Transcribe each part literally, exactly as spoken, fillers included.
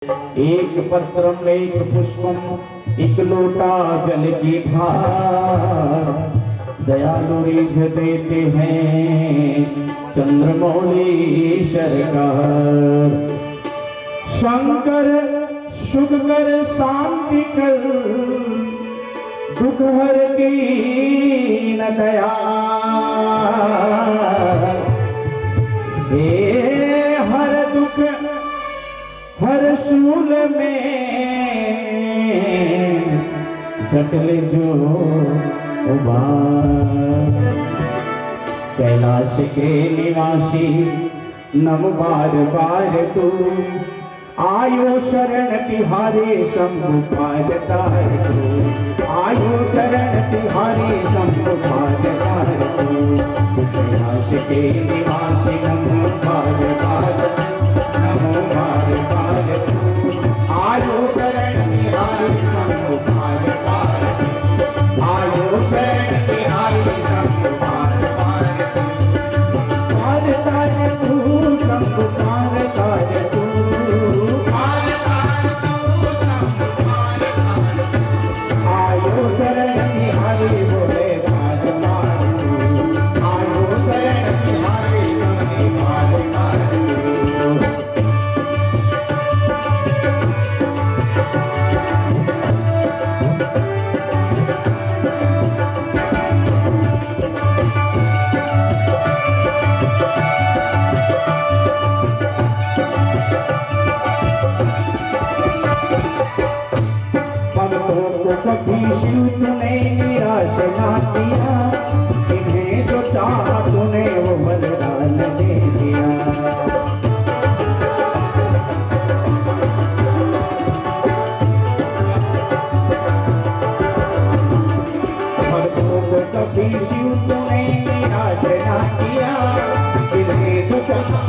एक पत्रम एक पुष्पम, एक लोटा जल की धार, दयालु रीझ देते हैं चंद्रमौली सरकार। शंकर सुख कर शांति कर, दुख हर दीन दयाल। हे हर दुख हर शूल में जट ले जो उबार। कैलाश के निवासी नम बार बार तू, आयो शरण तिहारे शंभु पार तार तू। आयो शरण तिहारे शंभु पार तार तू। कैलाश के निवासी नम बार बार, नम बार बार तू। आयो शरण तिहारे शंभु पार तार तू। आयो शरण तिहारे शंभु पार तार तू। पार तार तू, शंभु पार तार तू। पार तार तू, शंभु पार तार तू। आयो शरण तिहारी बोले पार तार तू। आयो शरण तिहारी बोले पार तार तू। भक्तों को कभी शिव तूने निराश ना किया, जिन्हें जो चाहा तूने वो वरदान दे दिया। भक्तों को कभी शिव तूने निराश ना किया, जिन्हें जो चाहा।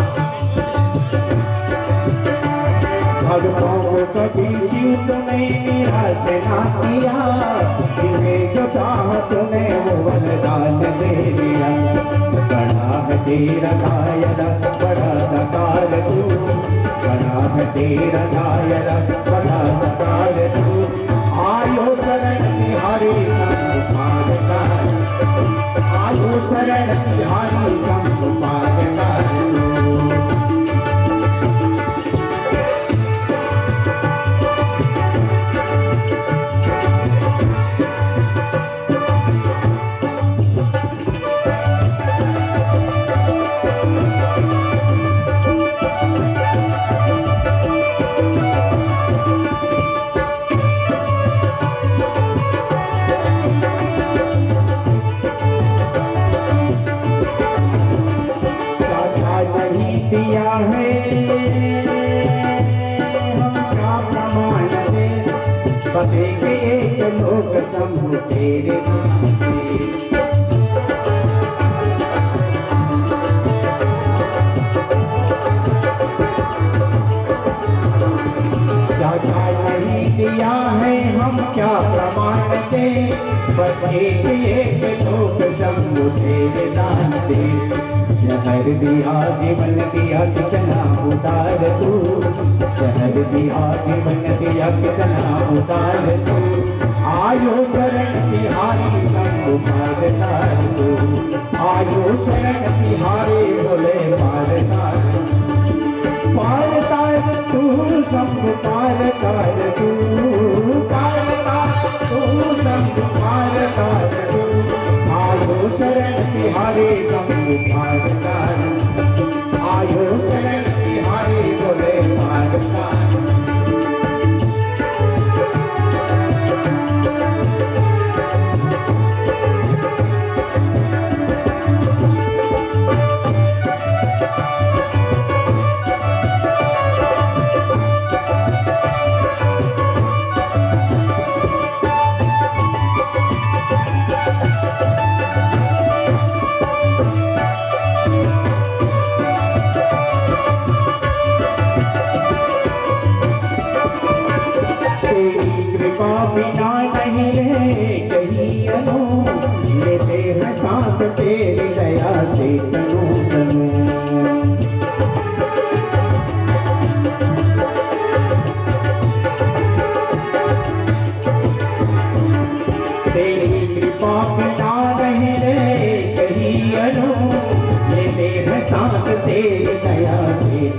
भक्तों को कभी शिव तूने निराश ना किया, जिन्हें जो चाहा तूने वो वरदान दे दिया। बड़ा है तेरा कायदा, बड़ा सत्कार तू, बड़ा है तेरा कायदा, बड़ा सत्कार तू। आयो शरण तिहारी शंभु पार तार। आयो शरण तिहारी शंभु पार तार। चाचा नहीं दिया है, हम क्या प्रमाण दे? बसेंगे एक लोक शंभु तेरे नाम पे। चाचा नहीं दिया है, हम क्या प्रमाण दे? बस एक एक लोक शंभु तेरे दान दे। जहर दिया जीवन दिया कितना उदार तू, जहर दिया जीवन दिया कितना उदार तू। आयो शरण तिहारी शंभु पार तार तू, आयो शरण तिहारी बोले पार तार। पार तार तू शंभु पार तार तू, पार तार तू शंभु पार तार तू। आयो शरण तिहारी शंभु पार तार। आयो शरण तिहारी बोले पार तार। तेरी कृपा बिना नहीं रहे कहीं अनु, लेते हैं साथ तेरी दया से तनु तनु।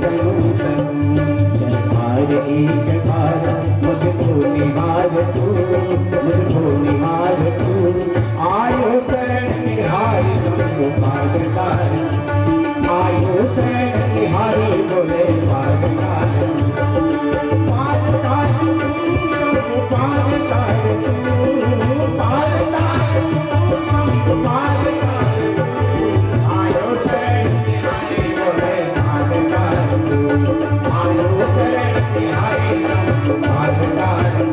तनु तनु। चल बार एक बार मुझको निहार तू, मुझको निहार तू। आयो शरण निहारी शंभु पाद तार। आयो शरण निहारी बोले पाद तार। पाद तार तू, शंभु पाद तार तू, पाद तार तू, शंभु पाद तार तू। आयो शरण निहारी बोले पाद तार तू। आयो शरण निहारी शंभु पाद तार तू।